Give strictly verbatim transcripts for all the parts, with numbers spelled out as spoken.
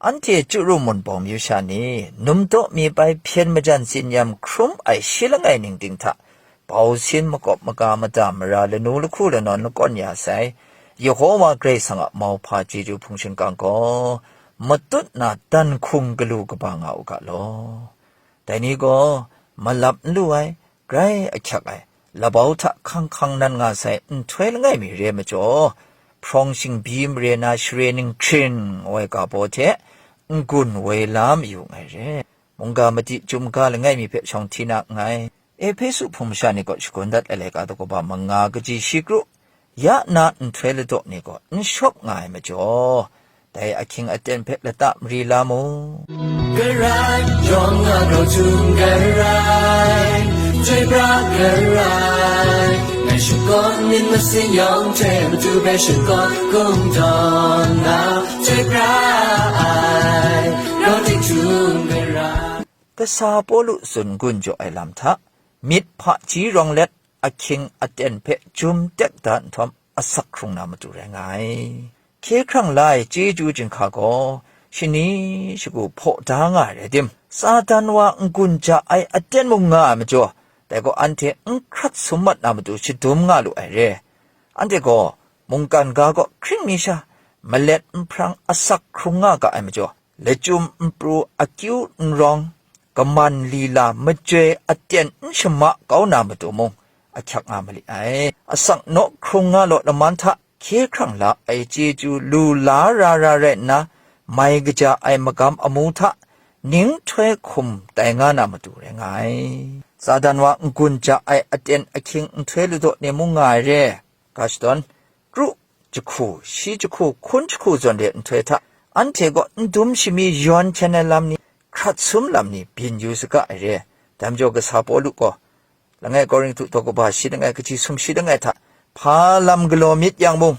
Anhte chyu ru mun bawng myu sha ni, numdaw mi bai hpyen majan tsin-yam hkrum ai shi langai ning ting hta, bau sin makawp maga mada mara lanu lahku lanawn lakawn ya sai, Yehova Karai Kasang a mauhpa chyeju hpung shingkang gaw, matut na dan hkung galu kaba nga u ga law. Dai ni gaw, malap n lu ai, grai ahkyak ai, labau hta hkang hkang nan nga sai nhtoi langai mi re ai majaw, hprawng shingbyi mare na share ning hkrin ngu ai ga baw hte n-gun woi la mayu nngai re. Mungga madi chyum ga langai mi hpe shawng hti na nngai. Ehpesu hpung masha ni kaw shagun dat ai laika daw kaba manga kaji shi kru, ya na nhtoi ladaw ni gaw n shawp nga ai majaw, dai ahkying aten hpe lata mari la mu. Karai, yawng a grau htum karai, chyoi pra karai, ngai shakawn myit masin yawng hte matu hpe shakawn kungdawn na, chyoi pra ai, grau tik htum karai. Kasa Pawlu tsun gun jaw ai lam hta, myit hpaji rawng let, ahkying aten hpe jum tek da nhtawm, asak hkrung na matu rai nga ai. Hkye hkrang la ai chyeju jinghka gaw, shani shagu hpaw da nga ai rai tim, Satan wa n-gun ja ai aten mung nga ai majaw, dai gaw anhte n hkrat sum mat na matu shadum nga lu ai re. Anhte gaw mungkan ga kaw hkring mi sha, malet nhprang asak hkrung nga ga ai majaw, lachyum npru akyu n rawng, kaman lila majoi aten n shama kau na matu mung, ahkyak nga mali ai. Asak naw hkrung nga law laman hta hkye hkrang la ai chyeju lu la ra ra rai nna, mai kaja ai magam amu hta ning htoi hkum tai nga na matu rai nga ai. Satan wa n-gun ja ai aten ahkying nhtoi ladaw ni mung nga ai re. Ga shadawn, kru jahku, shi jahku, hkun jahku zawn re nhtoi hta, anhte gaw n dum shami yawn hkyen ai lam ni, hkrat sum lam ni byin yu saga ai re. Dai majaw kasa Pawlu gaw, langai Korinhtu daw kaba shi langai kaji sumshi langai hta, hpa lam galaw myit yang mung,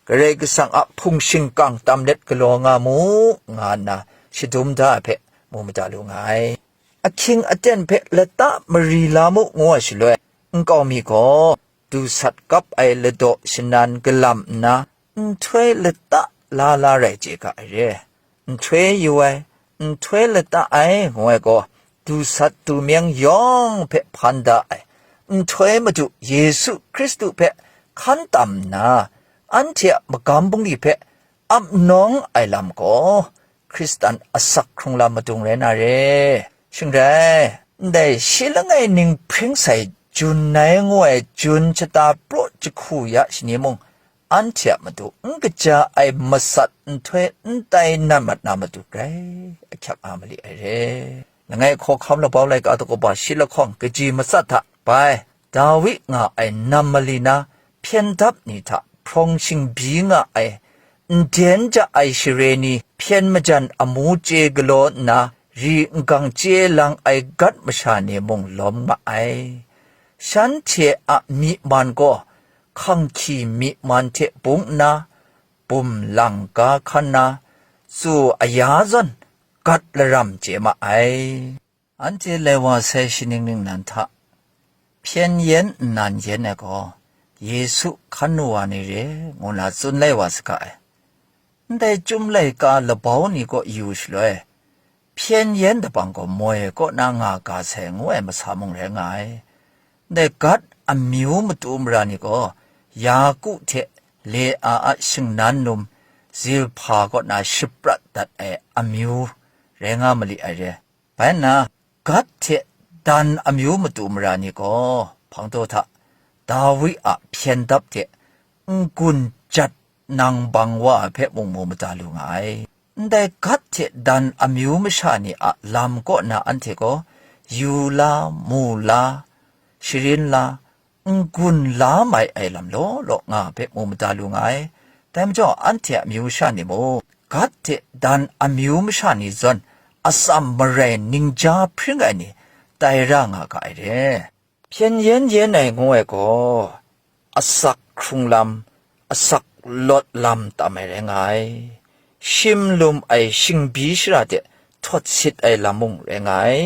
Karai Kasang a hpung shingkang tam let galaw nga mu, nga nna shadum da ai hpe mu mada lu nga ai. Ahkying aten hpe lata mari la mu ngu ai shaloi, nkau mi gaw, du sat kap ai ladaw shanan galam nna, nhtoi lata la la rai chye ga ai re. Nhtoi yu ai, nhtoi lata ai ngu ai gaw, du sat du meng yawng hpe hpan da ai, nhtoi Madu Yesu Hkristu hpe hkan tam nna, anhte a magam bungli hpe ap nawng ai lam gaw, Hkristan asak hkrung lam madung rai na re. Shing rai, ndai shi langai ning hpring sai jun nai ngu ai jun shata praw jahku ya shani mung, anhte a matu n kaja ai masat nhtoi n tai nan mat na matu grai ahkyak nga mali ai re. Langai hkawhkam labau laika daw kaba shi lahkawng kaji matsat hta bai, Dawi nga ai nam mali na hpyen dap ni hta hprawng shingbyi nga ai, nden ja ai share ni hpyen majan amu chye galaw nna, ri n-gang chye lang ai Gat masha ni mung lawm nga ai. Shanhte a myi man gaw, hkang hkyi myi man hte bung nna, bum lang ga hkan na, tsu aya zawn gat laram chye ma ai. Anhte lai wa sai shaning ningnan hta, hpyen yen nnan yen ai gaw, Yesu hkan nu wa ni re, ngu na tsun lai wa saga ai. Ndai chyum laika labau ni kaw yu shaloi, hpyen yen dabang gaw moi kaw na nga ga sai ngu ai masa mung rai nga ai. Ndai Gat amyu matu mara ni gaw, Yaku hte Lea a shingnan num zilhpa kaw na shaprat dat ai amyu rai nga mali ai re. Bai nna, Gat hte Dan amyu matu mara ni gaw, hpang taw hta, Dawi a hpyen dap hte n-gun jat nang bang wa ai hpe mung mu mada lu nga ai. Ndai Gat hte Dan amyu masha ni a lam kaw na anhte gaw, yu la, mu la, sharin la, n-gun la mai ai lam law law nga hpe mu mada lu nga ai. Dai majaw, anhte a amyu masha ni mung, Gat hte Dan amyu masha ni zawn atsam marai ningja hpring ai ni tai ra nga ga ai re. Hpyen yen yen ai ngu ai gaw, asak hkrung lam, asak lawt lam tam ai rai nga ai. Shim lum ai shingbyi shara de htawt sit ai lam mung rai nga ai.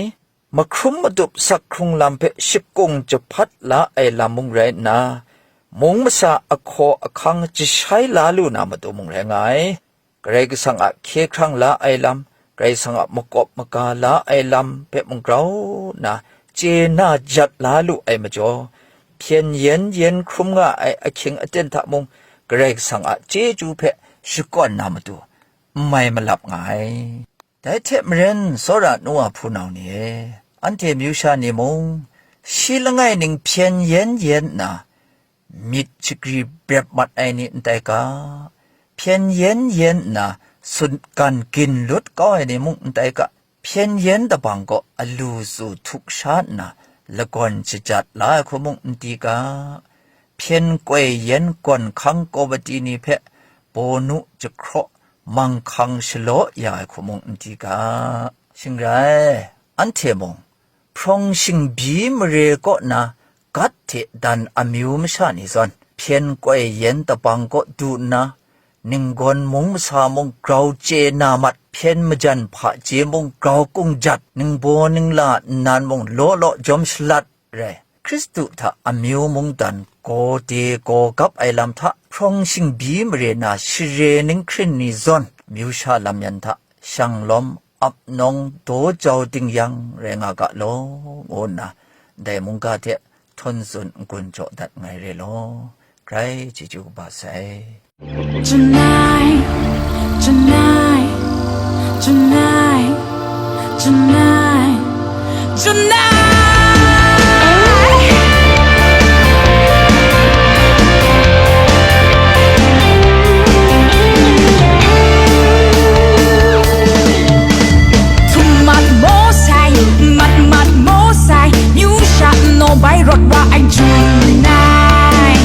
Mahkrum madup sak hkrung lam hpe shakung jahpat la ai lam mung rai nna, mung masa ahkaw ahkang jashai la lu na matu mung rai nga ai. Karai Kasang a hkye hkrang la ai lam, Karai Kasang a makawp maga la ai lam hpe mung grau nna chye na jat la lu ai majaw, hpyen yen yen hkrum nga ai ahkying aten hta mung Karai Kasang a chyeju hpe shakawn na matu n mai malap nga ai. Dai hte maren, tsawra nu wa hpunau ni e, anhte amyu sha ni mung, shi langai ning hpyen yen yen nna, myit shagri brep mat ai ni n tai ga, hpyen yen yen nna sutgan gin lut kau ai ni mung n tai ga, hpyen yen dabang kaw alu tsu htuk sha nna lagawn shajat la ai hku mung n di ga, hpyen koi yen gawn hkang kawmati ni hpe bawnu jahkraw manghkang shalaw ya ai hku mung n di ga. Shing rai, anhte mung, hprawng shingbyi mare kaw na Gat hte dan amyu masha ni zawn, hpyen koi yen dabang kaw du nna, ninggawn mung masa mung grau chye na mat, hpyen majan hpaje mung grau kung jat, ningbaw ningla nnan mung law law jawm shalat rai, Hkristu hta amyu mungdan gaw de gaw gap ai lam hta, hprawng shingbyi mare na share ning hkrin ni zawn, amyu sha lam yan hta shang lawm ap nawng daw jau ding yang rai nga ga law, ngu nna ndai mungga hte htawn tsun n-gun jaw dat nngai re law, grai chyeju kaba sai. Tonight, tonight, tonight, tonight, tonight. Htum mat maw sai, mat mat maw sai, myu sha nnaw bai rawt wa ai tonight.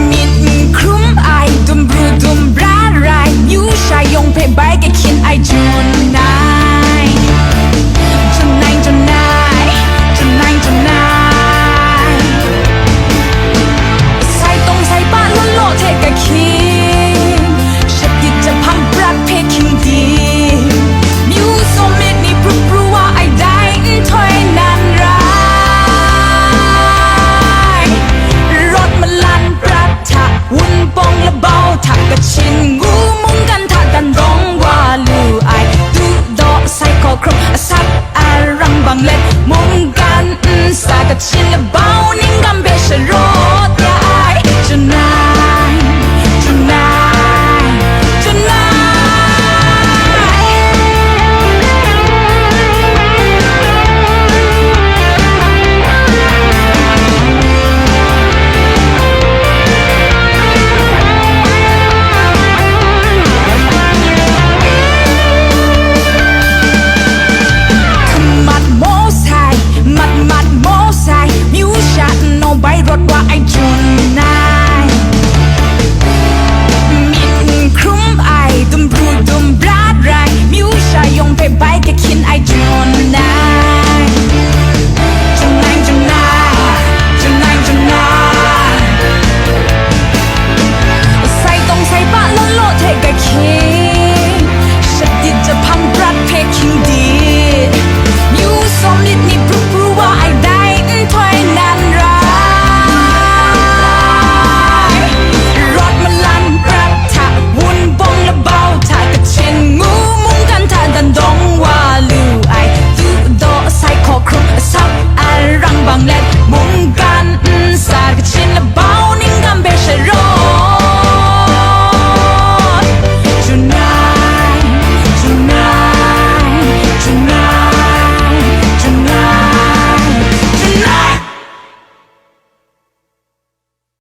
Myit n hkrum ai, dum bru dum bra rai, myu sha yawng hpe bai kahkyin ai tonight.